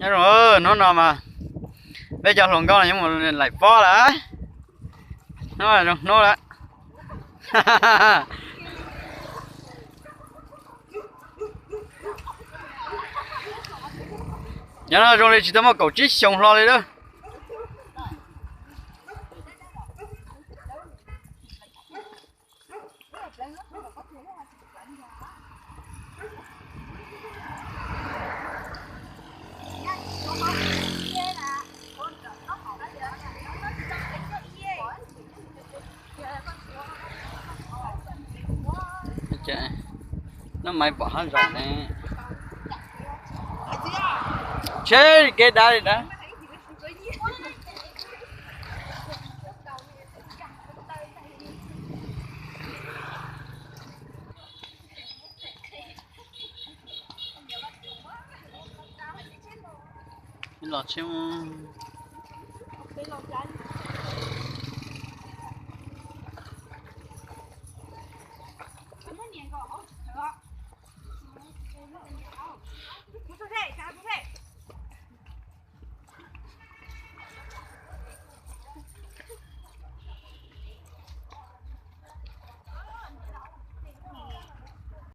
Nyob zoo, hnub no mas peb cov hluas nkauj no yuav mus laim pob lawm. Hnub no zoo hnub lawm. Cov no zoo li tsis tau muaj kaum tsib xyoos hlo li lawm. Noj maiv pom hab zoo ne. Tsheb kev dav li dav. Los tsheb.